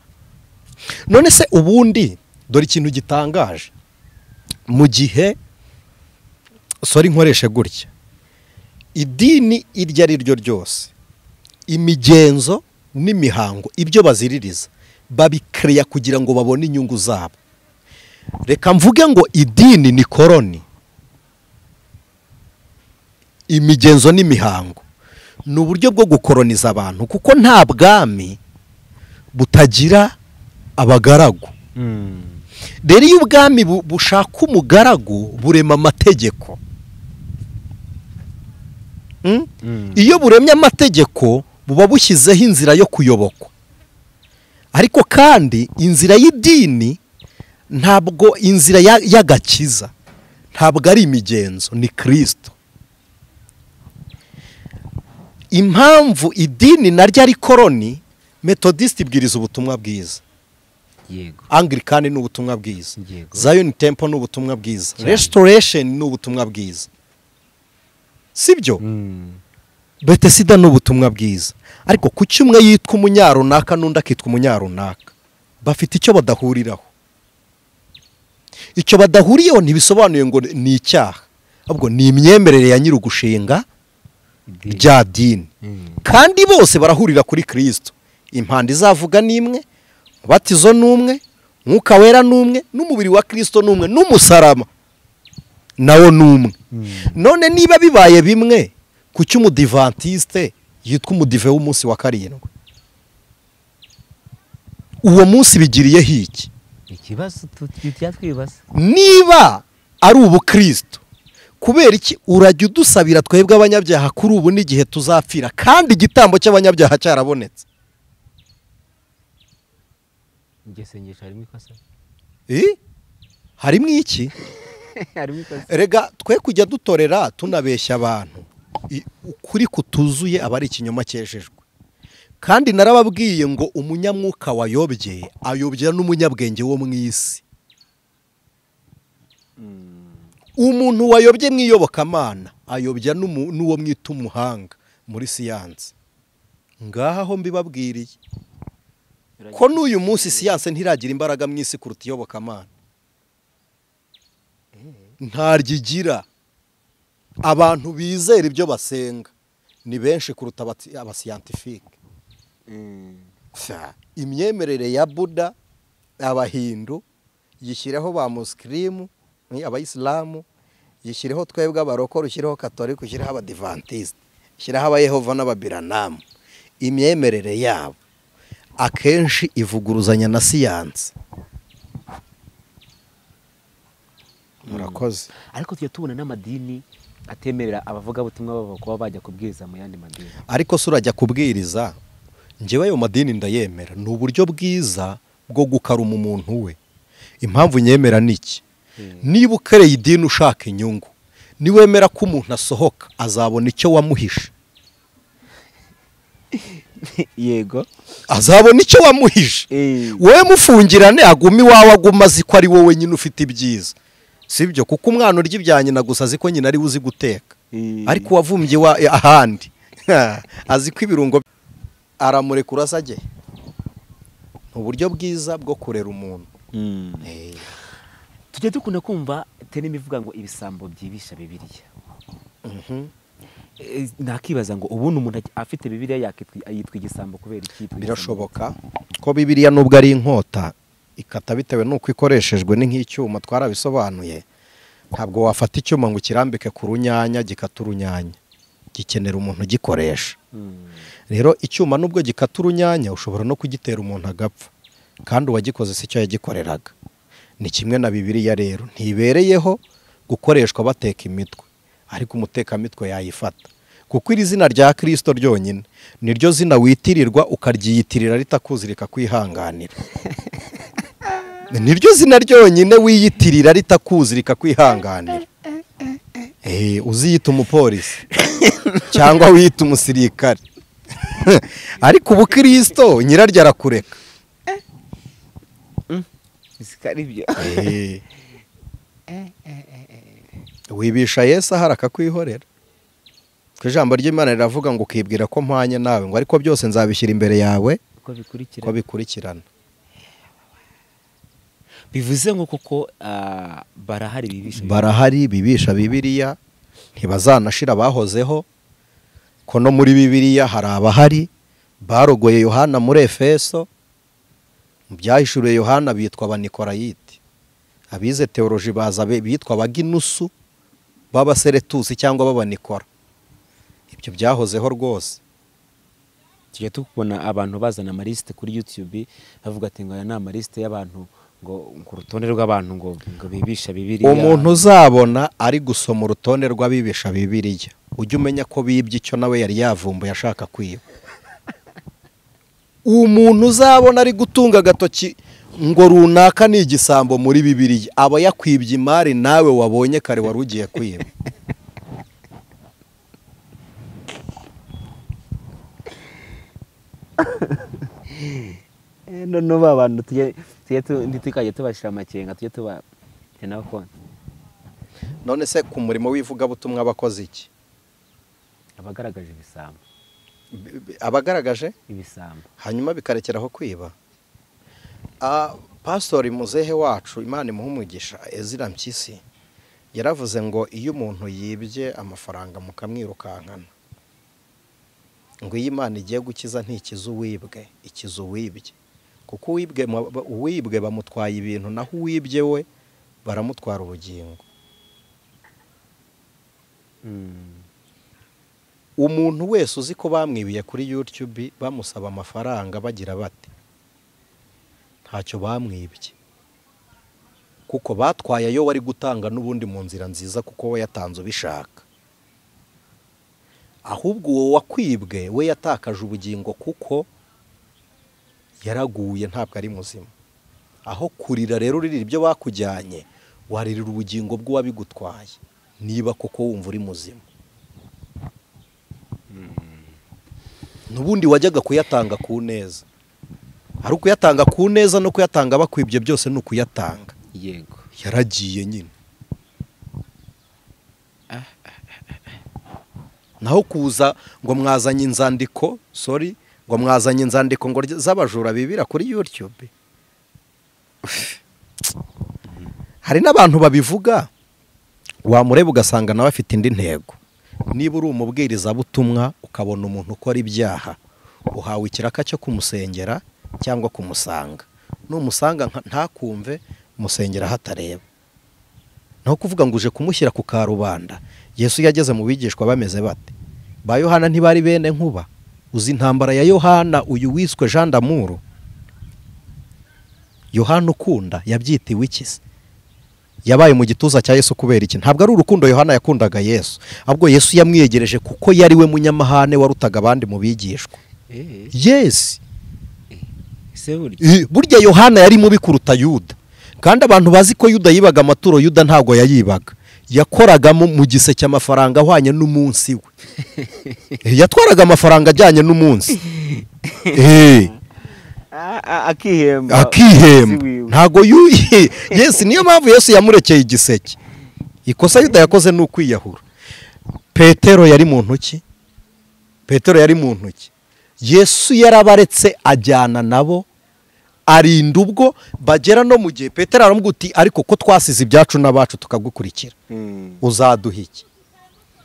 None se ubundi dore ikintu gitangaje, mu gihe sori nkoreshe gutya, idini iryo ari ryo ryose, imigenzo n'imihango ibyo baziririza babikreya kugira ngo babone inyungu zabo. Reka mvuge ngo idini ni koroni, imigenzo n'imihango ni uburyo bwo gukoroniza abantu, kuko nta bwami butagira abagaragu. Rero iyo ubwami bushaka umugaragu burema amategeko. Iyo buremye amategeko buba bushyizeho inzira yo kuyobokwa. Ariko kandi inzira y'idini ntabwo inzira y'agakiza, ntabwo ari imigenzo, ni Kristo. Impamvu idini naryo ari koroni, Methodist ibwiriza ubutumwa bwiza, Yego. Anglican ni ubutumwa bwiza, Yego. Zion Temple ni ubutumwa bwiza, Restoration ni ubutumwa bwiza, sibyo? Bethesda ni ubutumwa bwiza. Ariko kuki umwe yitwa umunyarunaka n'undi akitwa umunyarunaka? Bafite icyo badahuriraho. Icyo badahuriyeho ntibisobanuye ngo ni icyaha, ahubwo ni imyemerere ya nyir'ugushinga rya dini. Kandi bose barahurira kuri Kristo. Impanda izavuga ni imwe, umubatizo ni umwe, Mwuka Wera ni umwe, n'umubiri wa Kristo ni umwe, n'umusaraba nawo ni umwe. None niba bibaye bimwe, kuki umudivantiste yitwa umudive w'umunsi wa karindwi? Uwo munsi bigiriyeho iki? Ikibazo twibaza niba ari ubukristo, kubera iki urajya udusabira twebwe abanyabyaha kuri ubu n'igihe tuzapfira, kandi igitambo cy'abanyabyaha cyarabonetse? Ngesengesha harimo ikosa. Harimo iki? Erega twe kujya dutorera tunabeshya abantu, ukuri kutuzuye aba ari ikinyoma cyejejwe. Kandi narababwiye ngo umunyamwuka wayobye ayobya n'umunyabwenge wo mu isi. Umuntu wayobye mu iyobokamana ayobya n'uwo mwita umuhanga muri siyansi. Ngaha ho mbibabwiriye ko n'uyu munsi siyansi ntiragira imbaraga mu isi kuruta iyobokamana. Ntaryigira. Abantu bizera ibyo basenga ni benshi kuruta abasiyantifike. Imyemerere ya Buddha, abahindu, yishyireho ba musikirimu, abayisilamu, yishyireho twebwe abarokore, ushyireho katolika, ushyireho abadivantisite, ushyireho abayehova n'ababiranamu. Imyemerere yabo akenshi ivuguruzanya na siyansi. Murakoze. Ariko tujya tubona n'amadini atemerera abavugabutumwa babo kuba bajya kubwiriza mu yandi madini. Ariko se urajya kubwiriza? Njyewe ayo madini ndayemera, ni uburyo bwiza bwo gukaruma umuntu we. Impamvu nyemera niki? Niba ukereye idini ushaka inyungu, niwemera ko umuntu asohoka azabona icyo wamuhishe. Yego, azabona icyo wamuhishe. Wowe mufungirane aguma iwawe, aguma azi ko ari wowe nyine ufite ibyiza. Sibyo? Kuko umwana urya ibya nyina gusa azi ko nyina ari uzi guteka, ariko uwavumbye ahandi azi ko ibirungo aramurekura asajye. Uburyo bwiza bwo kurera umuntu. Tujya dukunda kumva terime ivuga ngo ibisambo byibisha Bibiliya. Nakibaza ngo ubundi umuntu afite Bibiliya yitwa igisambo kubera iki? Birashoboka ko Bibiliya nubwo ari inkota ikata bitewe nuko ikoreshejwe ni nk'icyuma, twarabisobanuye. Ntabwo wafata icyuma ngo ukirambike ku runyanya gikata urunyanya, gikenera umuntu ugikoresha. Rero icyuma nubwo gikata urunyanya ushobora no kugitera umuntu agapfa, kandi uwagikoze si cyo yagikoreraga. Ni kimwe na Bibiliya rero, ntibereyeho gukoreshwa bateka imitwe, ariko umutekamitwe yayifata. Kuko iri zina rya Kristo ryonyine niryo zina witirirwa ukaryiyitirira ritakuzirika kwihanganira. Niryo zina ryonyine wiyitirira ritakuzirika kwihanganira. Uziyita umupolisi cyangwa wiyita umusirikare, ariko ubu Kristo nyiraryo arakureka. Wibisha Yesu ahari akakwihorera. Ku ijambo ry'Imana riravuga ngo ukibwira ko mpanye nawe, ngo ariko byose nzabishyira imbere yawe ko bikurikirana. Bivuze ngo koko barahari bibisha, barahari bibisha Bibiliya, ntibazanashira bahozeho. Ko no muri Bibiliya hari abahari barogoye Yohana muri Efeso, mu byahishuriwe Yohana bitwa abanikorayiti. Abize teoloji baza bitwa abaginusu b'abaseretusi cyangwa b'abanikora. Ibyo byahozeho rwose. Tujya tubona abantu bazana amalisite kuri YouTube bavuga ati ngo aya ni amalisite y'abantu, ngo ku rutonde rw'abantu ngo bibisha Bibiliya. Umuntu uzabona ari gusoma urutonde rw'abibisha Bibiliya, ujye umenya ko bibye icyo nawe yari yavumbuye ashaka kwiba. Umuntu uzabona ari gutunga agatoki ngo runaka ni igisambo muri Bibiliya, aba yakwibye imari nawe wabonye kare wari ugiye kwiba. None abantu tujye tubashira amakenga, tujye tubatena konti. None se ku murimo w'ivugabutumwa abakoze iki? Abagaragaje ibisambo. Abagaragaje ibisambo hanyuma bikarekeraho kwiba. Pastori muzehe wacu Imana imuhe umugisha Ezira Mpyisi yaravuze ngo iyo umuntu yibye amafaranga mukamwirukankana, ngo iyo Imana igiye gukiza ntikiza uwibwe, ikiza uwibye. Kuko uwibwe bamutwaye ibintu, naho uwibye we baramutwara ubugingo. Umuntu wese uzi ko bamwibiye kuri YouTube bamusaba amafaranga bagira bati ntacyo bamwibye, Kuko batwaye ayo wari gutanga n'ubundi mu nzira nziza, kuko we yatanze ubishaka. Ahubwo uwo wakwibwe we yatakaje ubugingo kuko yaraguye, ntabwo ari muzima. Aho kurira rero uririra ibyo bakujyanye, waririra ubugingo bw'uwabigutwaye, niba koko wumva uri muzima. N'ubundi wajyaga kuyatanga ku neza. Ari ukuyatanga ku neza no kuyatanga bakwibye, byose ni ukuyatanga. Yego. Yaragiye nyine. Naho kuza ngo mwazanye inzandiko, sorry, ngo mwazanye inzandiko ngo z'abajura bibira kuri YouTube. Hari n'abantu babivuga, wamureba ugasanga nawe afite indi ntego. Niba uri umubwirizabutumwa ukabona umuntu ukora ibyaha, uhawe ikiraka cyo kumusengera cyangwa kumusanga. Numusanga ntakumve, musengera hatareba. Naho kuvuga ngo uje kumushyira ku karubanda. Yesu yageze mu bigishwa bameze bate? Ba Yohana ntibari bene nkuba. Uzi intambara ya Yohana uyu wiswe Jean d'Amour? Yohana ukunda yabyitiwe iki se? Yabaye mu gituza cya Yesu kubera iki? Ntabwo ari urukundo Yohana yakundaga Yesu, ahubwo Yesu yamwiyegereje kuko yari we munyamahane warutaga abandi mu bigishwa. Yes. Burya Yohana yari mubi kuruta Yuda. Kandi abantu bazi ko Yuda yibaga amaturo, Yuda ntabwo yayibaga. Yakoragamo mu giseke amafaranga ahwanye n'umunsi we. Yatwaraga amafaranga ajyanye n'umunsi. Akihemba. Akihemba. Ntago yuye. Yes, niyo mpamvu Yesu yamurekeye igiseke. Ikosa Yuda yakoze ni ukwiyahura. Petero yari mu ntoki. Petero yari mu ntoki. Yesu yarabaretse ajyana nabo, arinda ubwo bagera no mu gihe Petero aramubwira uti ariko ko twasize ibyacu n'abacu tukagukurikira, uzaduha iki?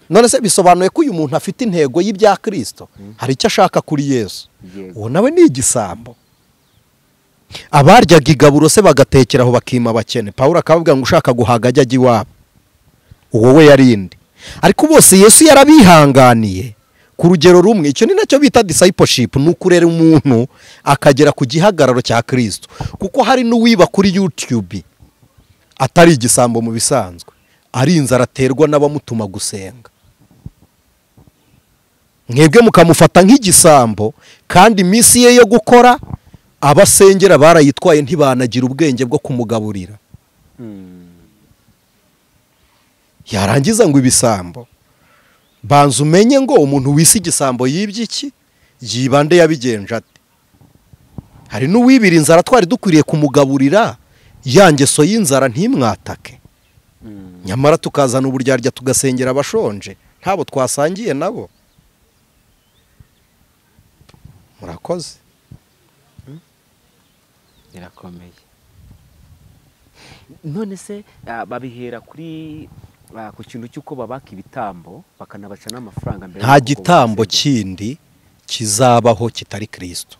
None se bisobanuye ko uyu muntu afite intego y'ibya Kristo, hari icyo ashaka kuri Yesu. Uwo nawe ni igisambo. Abaryaga igaburo se bagatekeraho bakima abakene. Pawulo akavuga ngo ushaka guhaga ajya iwabo. Uwo we yarinde. Ariko bose Yesu yarabihanganiye ku rugero rumwe. Icyo ni nacyo bita discipleship, ni ukurera umuntu akagera ku gihagararo cya Kristo. Kuko hari n'uwiba kuri YouTube atari igisambo mu bisanzwe, ari inzara aterwa n'abamutuma gusenga. Mwebwe mukamufata nk'igisambo, kandi iminsi ye yo gukora abasengera barayitwaye, ntibanagira ubwenge bwo kumugaburira. Yarangiza ngo ibisambo. Banza umenye ngo umuntu wisi igisambo yibye iki, yibande yabigenje ate. Hari n'uwibira inzara twari dukwiriye kumugaburira, ya ngeso y'inzara ntimwatake. Nyamara tukazana uburyarya tugasengera abashonje, ntabo twasangiye nabo. Murakoze. Birakomeye. None se babihera kuri ku kintu cy'uko babaka ibitambo bakanabaca n'amafaranga mbere? Nta gitambo kindi kizabaho kitari Kristo.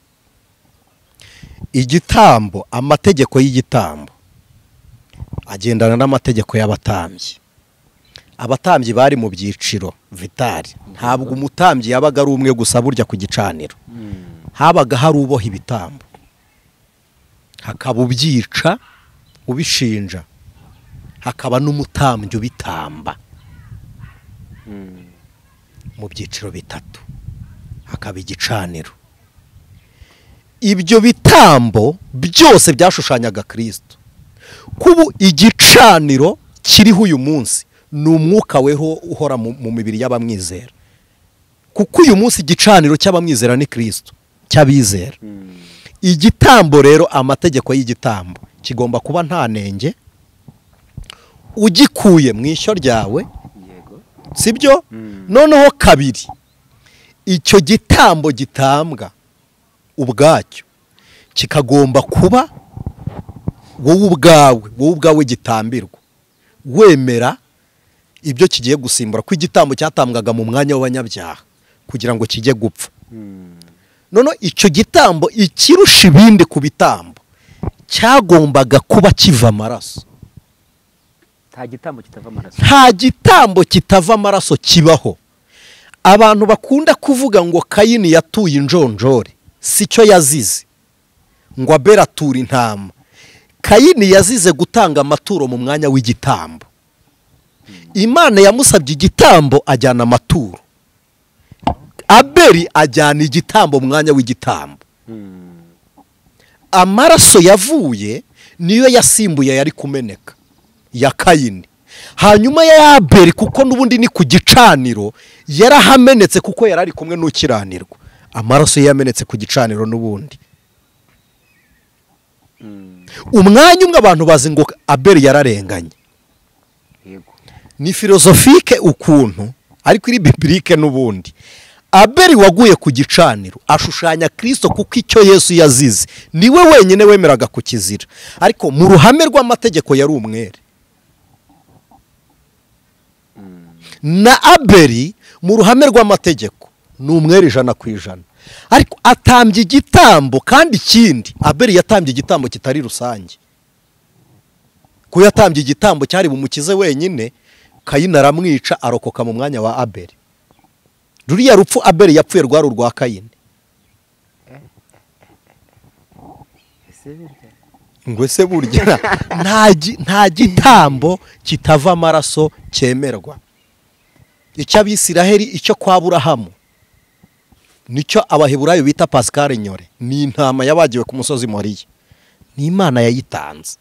Igitambo, amategeko y'igitambo agendana n'amategeko y'abatambyi. Abatambyi bari mu byiciro vitari. Ntabwo umutambyi yabaga ari umwe gusa burya ku gicaniro. Habaga hari uboha ibitambo, hakaba ubyica ubishinja, hakaba n'umutambyi ubitamba. Mu byiciro bitatu hakaba igicaniro. Ibyo bitambo byose byashushanyaga Kristo. Kubu igicaniro kiriho uyu munsi ni umwuka weho uhora mu mibiri y'abamwizera. Kuko uyu munsi igicaniro cy'abamwizera ni Kristo, cy'abizera. Igitambo rero, amategeko y'igitambo kigomba kuba nta nenge, ugikuye mu ishyo ryawe, sibyo? Noneho kabiri, icyo gitambo gitambwa ubwacyo kikagomba kuba wowe ubwawe gitambirwa, wemera ibyo kigiye gusimbura, ko igitambo cyatambwaga mu mwanya w'abanyabyaha kugira ngo kijye gupfa. None icyo gitambo ikirusha ibindi ku bitambo cyagombaga kuba kiva amaraso. Nta gitambo kitava amaraso. Nta gitambo kitava amaraso kibaho. Abantu bakunda kuvuga ngo Kayini yatuye injonjore, si cyo yazize, ngo Abeli atura intama. Kayini yazize gutanga amaturo mu mwanya w'igitambo. Imana yamusabye igitambo ajyana amaturo. Abeli ajyana igitambo mu mwanya w'igitambo. Amaraso yavuye niyo yasimbuye yari kumeneka ya Kayini. Hanyuma ya Abeli, kuko n'ubundi ni ku gicaniro, yarahamenetse kuko yarari kumwe n'ukiranirwa. Amaraso yamenetse ku gicaniro n'ubundi. Umwanya umwe abantu bazi ngo Abeli yararenganye. Ni filozofike ukuntu, ariko iri biblike n'ubundi. Abeli waguye ku gicaniro ashushanya Kristo, kuko icyo Yesu yazize niwe wenyine wemeraga kukizira, ariko mu ruhame rw'amategeko yari umwere. Na Abeli mu ruhame rw'amategeko ni umwere 100%, ariko atambye igitambo. Kandi ikindi, Abeli yatambye igitambo kitari rusange, ko yatambye igitambo cyari bumukize wenyine. Kayini aramwica arokoka mu mwanya wa Abeli. Ruriya rupfu Abeli yapfuye rwari urwa Kayini. Ngo se burya nta gitambo kitava amaraso cyemerwa. Icy'Abisiraheli, icyo kwa Aburahamu, nicyo Abaheburayo bita Pascal Nyore, ni intama yabagiwe ku musozi Moriya, ni Imana yayitanze,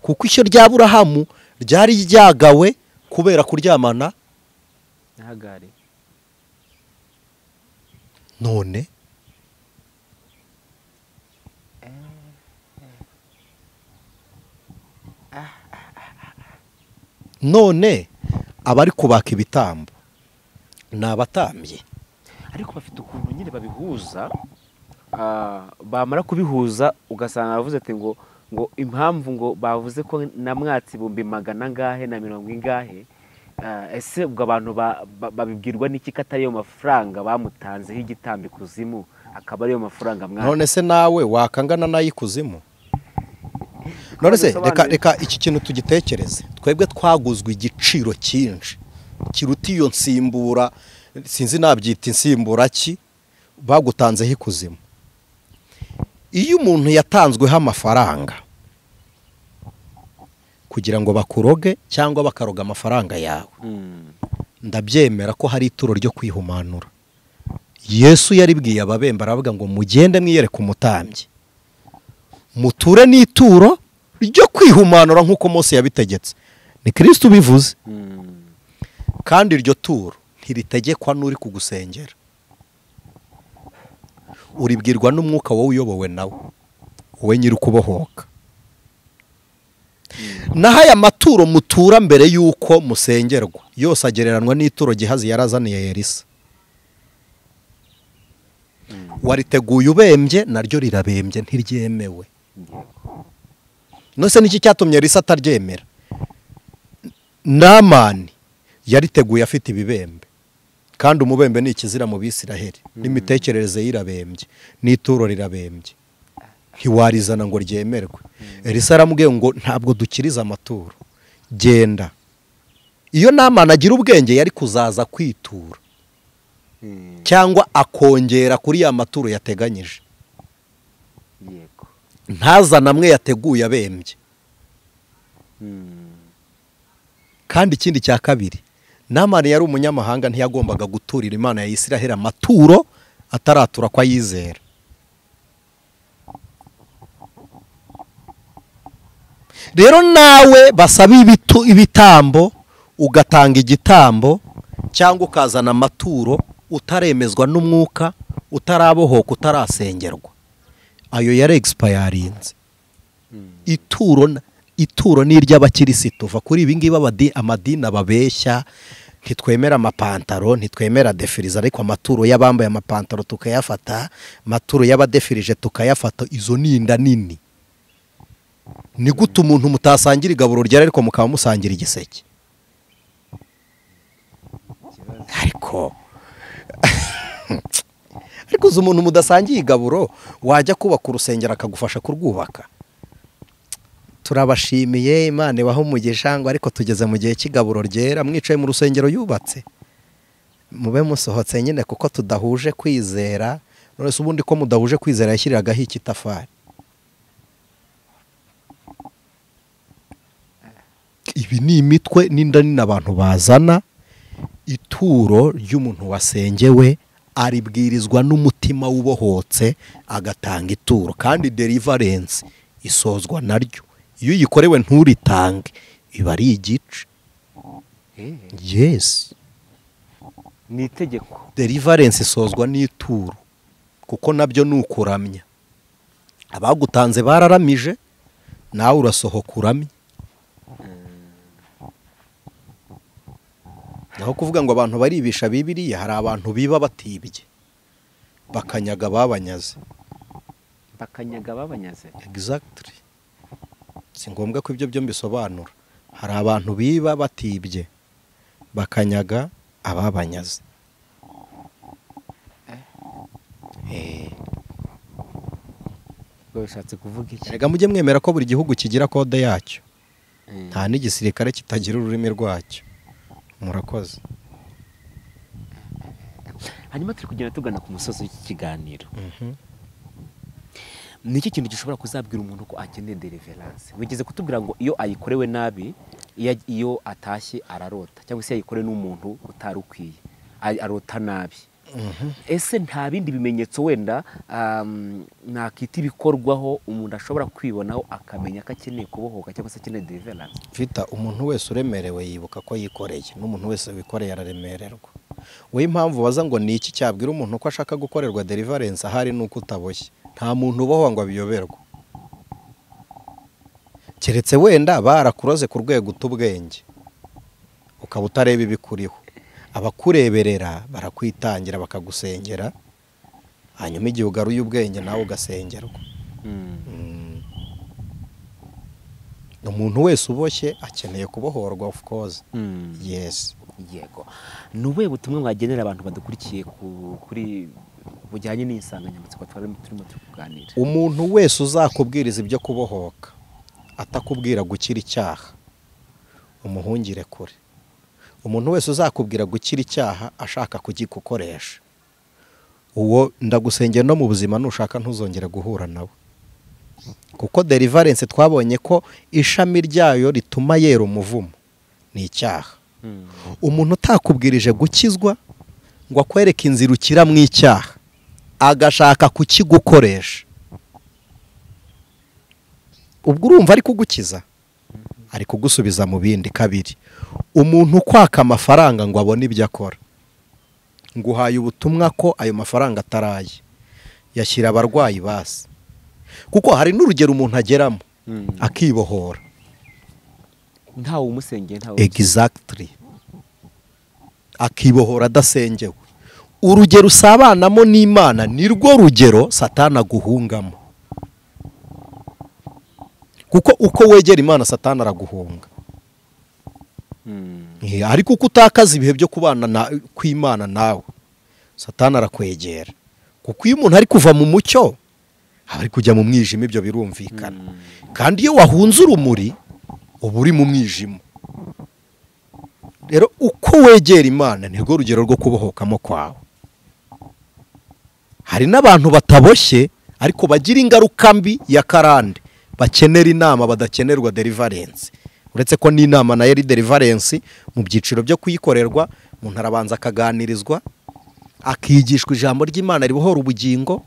kuko ishyo rya Aburahamu ryari ryagawe kubera kuryamana na Hagari. None none abari kubaka ibitambo ni abatambye, ariko bafite ukuntu nyine babihuza. Bamara kubihuza ugasanga bavuze ati ngo impamvu ngo bavuze ko namwatsi 440 ingahe, ese ubwo abantu babibwirwa n'iki ko atari yo mafaranga bamutanzeho igitambo ikuzimu, akaba ariyo mafaranga mwatsi? None se nawe wakangana n'ayikuzimu? None se reka iki kintu tugitekereze. Twebwe twaguzwe igiciro cyinshi kiruta iyo nsimbura, sinzi nabyita insimbura ki, bagutanzeho ikuzimu. Iyo umuntu yatanzweho amafaranga kugira ngo bakuroge cyangwa bakaroga amafaranga yawe, ndabyemera ko hari ituro ryo kwihumanura. Yesu yaribwiye ababemba aravuga ngo mugende mwiyereke umutambyi, muture n'ituro ryo kwihumanura nk'uko Mose yabitegetse. Ni Kristo ubivuze. Kandi iryo turo ntiritegekwa n'uri kugusengera, uribwirwa n'umwuka wowe uyobowe nawe, wowe nyiri kubohoka. Naho aya maturo mutura mbere y'uko musengerwa yose agereranwa n'ituro Gihazi yarazaniye Elisa. Wariteguye ubembye, naryo rirabembye, ntiryemewe. Nose niki cyatumye Elisa ataryemera? Namani yariteguye afite ibibembe, kandi umubembe ni ikizira mu Bisiraheli, n'imitekerereze yirabembye, n'ituro rirabembye, ntiwarizana ngo ryemerwe. Elisa aramubwiye ngo ntabwo dukiriza amaturo, genda. Iyo Namani agira ubwenge yari kuzaza kwitura cyangwa akongera kuri ya maturo yateganyije, ntazana amwe yateguye abembye. Kandi ikindi cya kabiri, Namani yari umunyamahanga, ntiyagombaga guturira Imana ya Isiraheli amaturo ataratura ko ayizera. Rero nawe basaba ibitambo, ugatanga igitambo cyangwa ukazana amaturo utaremezwa n'umwuka, utarabohoka, utarasengerwa, ayo yari expirinze. Ituro ni iry'abakirisitu. Va kuri ibi ngibi amadini ababeshya, ntitwemera amapantaro, ntitwemera defiriza, ariko amaturo y'abambaye amapantaro tukayafata, amaturo y'abadefirije tukayafata. Izo ni inda nini. Ni gute umuntu mutasangira igaburo ryera ariko mukaba musangira igiseke? Ariko uzi umuntu mudasangiye igaburo wajya kubaka urusengero akagufasha kurwubaka? Turabashimiye, Imana ibahe umugisha, ngo ariko tugeze mu gihe cy'igaburo ryera, mwicaye mu rusengero yubatse, mube musohotse nyine kuko tudahuje kwizera. None se ubundi ko mudahuje kwizera yashyiriragaho iki tafari? Ibi ni imitwe n'inda nini abantu bazana. Ituro ry'umuntu wasengewe aribwirizwa n'umutima wubohotse agatanga ituro, kandi deliverance isozwa naryo. Iyo uyikorewe nturitange iba ari igice. Yes, ni itegeko. Deliverance isozwa n'ituro, kuko nabyo ni ukuramya. Abagutanze bararamije, nawe urasohoka uramye. Naho kuvuga ngo abantu baribisha Bibiliya, hari abantu biba batibye bakanyaga babanyaze. Bakanyaga babanyaze. Exactly. Si ngombwa ko ibyo byo mbisobanura. Hari abantu biba batibye bakanyaga ababanyaze. Ubwo bishatse kuvuga iki? Erega mujye mwemera ko buri gihugu kigira kode yacyo. Nta n'igisirikare kitagira ururimi rwacyo. Murakoze. Hanyuma turi kugenda tugana ku musozi w'iki kiganiro. Ni iki kintu gishobora kuzabwira umuntu ko akeneye deliverance? Wigeze kutubwira ngo iyo ayikorewe nabi, iyo atashye ararota, cyangwa se yayikorewe n'umuntu utari ukwiye arota nabi. Ese nta bindi bimenyetso wenda nakita ibikorwaho umuntu ashobora kwibonaho akamenya ko akeneye kubohoka cyangwa se akeneye deliverance? Vita, umuntu wese uremerewe yibuka ko yikoreye, n'umuntu wese wikoreye araremererwa. Wowe impamvu baza ngo ni iki cyabwira umuntu ko ashaka gukorerwa deliverance ahari nuko utaboshye. Nta muntu ubohwa ngo abiyoberwe, keretse wenda barakuroze ku rwego utubwenge ukaba utareba ibikuriho. Abakureberera barakwitangira bakagusengera, hanyuma igihe ugaruye ubwenge nawe ugasengerwa. Umuntu wese uboshye akeneye kubohorwa, of course. Yes. Yego. Ni ubuhe butumwa mwagenera abantu badukurikiye kuri bujyanye n'insanganyamatsiko turimo kuganira? Umuntu wese uzakubwiriza ibyo kubohoka atakubwira gukira icyaha, umuhungire kure. Umuntu wese uzakubwira gukira icyaha ashaka kugikoresha, uwo ndagusengera no mu buzima nushaka ntuzongere guhura nawe. Kuko deliverance twabonye ko ishami ryayo rituma yera umuvumo ni icyaha. Umuntu utakubwirije gukizwa ngo akwereke inzira ukira mu icyaha agashaka kukigukoresha, ubwo urumva ari kugukiza, ari kugusubiza mu bindi. Kabiri, umuntu kwaka amafaranga ngo abone ibyo akora, nguhaye ubutumwa ko ayo mafaranga ataraye, yashyira abarwayi basi. Kuko hari n'urugero umuntu ageramo akibohora ntawe umusengeye, ntawe. Exactly. Akibohora adasengewe. Urugero usabanamo n'Imana ni rwo rugero Satani aguhungamo. Kuko uko wegera Imana Satani araguhunga. Ariko uko utakaza ibihe byo kubana kw'Imana nawe, Satani arakwegera. Kuko iyo umuntu ari kuva mu mucyo aba ari kujya mu mwijima, ibyo birumvikana. Kandi iyo wahunze urumuri uba uri mu mwijima. Rero uko wegera Imana ni rwo rugero rwo kubohokamo kwawe. Hari n'abantu bataboshye ariko bagira ingaruka mbi ya karande, bakenera inama badakenerwa deliverance. Uretse ko n'inama nayo ari deliverance mu byiciro byo kuyikorerwa, umuntu arabanza akaganirizwa, akigishwa ijambo ry'Imana ribohora ubugingo,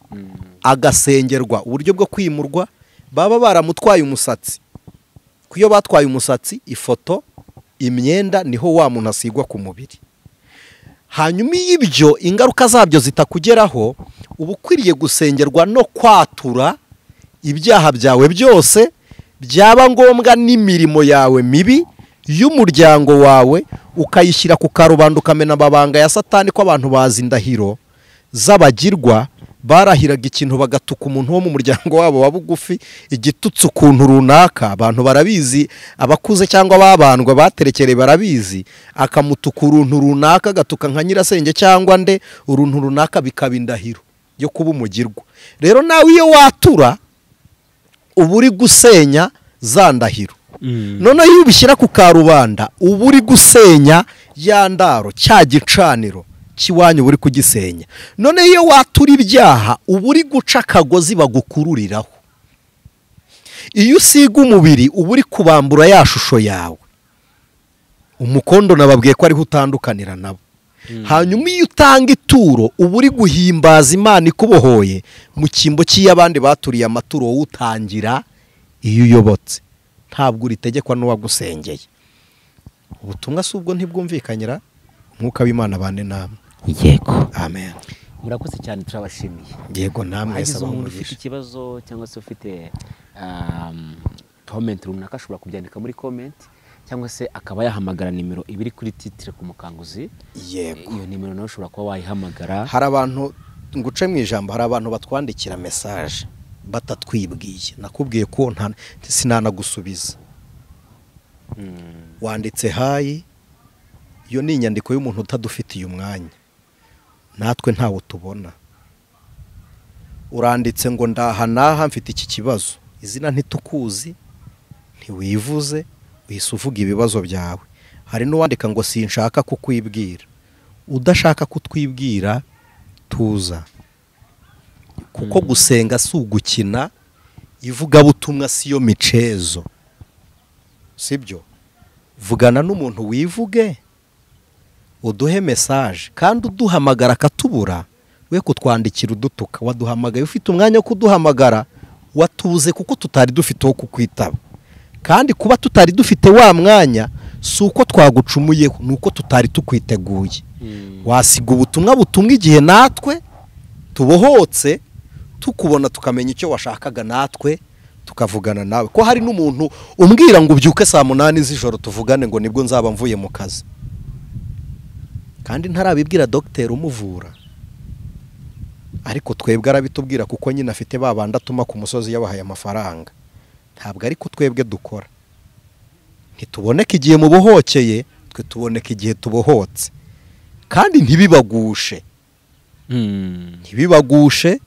agasengerwa uburyo bwo kwimurwa. Baba baramutwaye umusatsi, kuyo batwaye umusatsi, ifoto, imyenda, niho wa muntu asigwa ku mubiri. Hanyuma y'ibyo ingaruka zabyo zitakugeraho, uba ukwiriye gusengerwa no kwatura ibyaha byawe byose, byaba ngombwa n'imirimo yawe mibi y'umuryango wawe ukayishyira ku karubanda, ukamena amabanga ya Satani ko abantu bazi indahiro z'abagirwa barahiraga ikintu bagatuka umuntu wo mu muryango wabo wa bugufi igitutsi ukuntu runaka, abantu barabizi, abakuze cyangwa babandwa baterekereye barabizi, akamutuka uruntu runaka, agatuka nka nyirasenge cyangwa nde uruntu runaka, bikaba indahiro yo kuba umugirwa. Rero nawe iyo watura uba uri gusenya za ndahiro. Noneho iyo ubishyira ku karubanda uba uri gusenya ya ndaro, cya gicaniro kiwanyu uri kugisenya. None iyo watura ibyaha uba uri guca akagozi bagukururiraho. Iyo usiga umubiri uba uri kubambura ya shusho yawe. Umukondo nababwiye ko ariho utandukanira nabo. Hanyuma iyo utanga ituro uba uri guhimbaza Imana ikubohoye mu cyimbo cy'iy'abandi baturiye amaturo, wowe utangira iyo uyobotse, ntabwo uritegekwa n'uwagusengeye. Ubutumwa si ubwo ntibwumvikanyira. Umwuka w'Imana bane namwe. Yego, amen. Murakoze cyane, turabashimiye. Yego, namwe. Hagize umuntu ufite ikibazo cyangwa se ufite comment runaka ashobora kubyandika muri comment, cyangwa se akaba yahamagara nimero ibiri kuri titre ku Mukanguzi. Yego, iyo nimero nawe ushobora kuba wayihamagara. Hari abantu, nguce mu ijambo, hari abantu batwandikira message batatwibwiye. Nakubwiye ko sinanagusubiza. Wanditse hayi, iyo ni inyandiko y'umuntu utadufitiye umwanya, natwe ntawo tubona. Uranditse ngo ndaha naha mfite iki kibazo, izina ntitukuzi, ntiwivuze, uhise uvuga ibibazo byawe. Hari n'uwandika ngo sinshaka kukwibwira. Udashaka kutwibwira tuza, kuko gusenga si ugukina, ivugabutumwa si yo micezo, sibyo? Vugana n'umuntu wivuge, uduhe message, kandi uduhamagara akatubura, we kutwandikira udutuka. Waduhamagaye ufite umwanya wo kuduhamagara, watubuze kuko tutari dufite wo kukwitaba. Kandi kuba tutari dufite wa mwanya si uko twagucumuyeho, ni uko tutari tukwiteguye. Wasiga ubutumwa butumwa igihe natwe tubohotse, tukubona tukamenya icyo washakaga, natwe tukavugana nawe. Ko hari n'umuntu umbwira ngo ubyuke saa 8 z'ijoro tuvugane, ngo nibwo nzaba mvuye mu kazi, kandi ntarabibwira dogiteri umuvura. Ariko twebwe arabitubwira kuko nyine afite babanda atuma ku musozi yabahaye amafaranga. Ntabwo ariko twebwe dukora. Ntituboneka igihe mubohokeye, twe tuboneka igihe tubohotse. Kandi ntibibagushe. Ntibibagushe,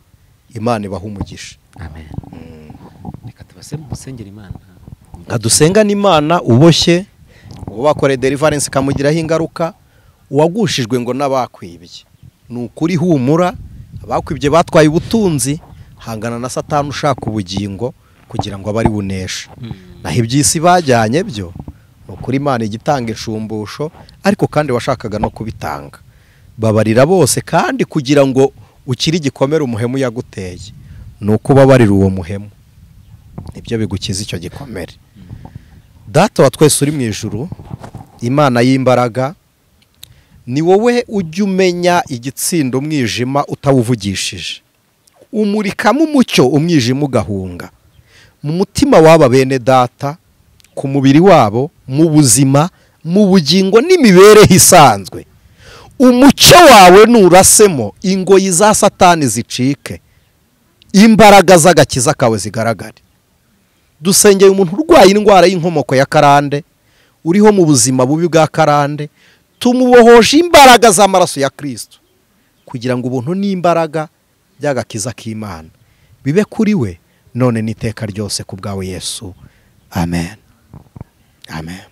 Imana ibaha umugisha. Amen. Reka tubase musengera Imana. Kadusengana Imana uboshye, uwo bakore deliverance kamugiraho ingaruka, uwagushijwe ngo n'abakwibye. Ni ukuri humura, abakwibye batwaye ubutunzi, hangana na Satani ushaka ubugingo kugira ngo abari bunesha. Naho iby'isi bajyanye byo, ni ukuri Imana igitanga inshumbusho, ariko kandi washakaga no kubitanga. Babarira bose, kandi kugira ngo ukiri igikomere umuhemu yaguteye, ni uko ubabarira uwo muhemu, nibyo bigukiza icyo gikomere. Data wa twese uri mu ijuru, Imana y'imbaraga, ni wowe ujya umenya igitsinda umwijima utawuvugishije, umurikamo umucyo umwijima ugahunga. Mu mutima w'aba bene data, ku mubiri wabo, mu buzima, mu bugingo n'imibereho isanzwe, umucyo wawe nurasemo, ingoyi za Satani zicike, imbaraga z'agakiza kawe zigaragare. Dusengeye umuntu urwaye indwara y'inkomoko ya karande, uriho mu buzima bubi bwa karande, tumubohoje imbaraga z'amaraso ya Kristo, kugira ngo ubuntu n'imbaraga by'agakiza k'Imana bibe kuri we none n'iteka ryose ku bwawe Yesu. Amen. Amen.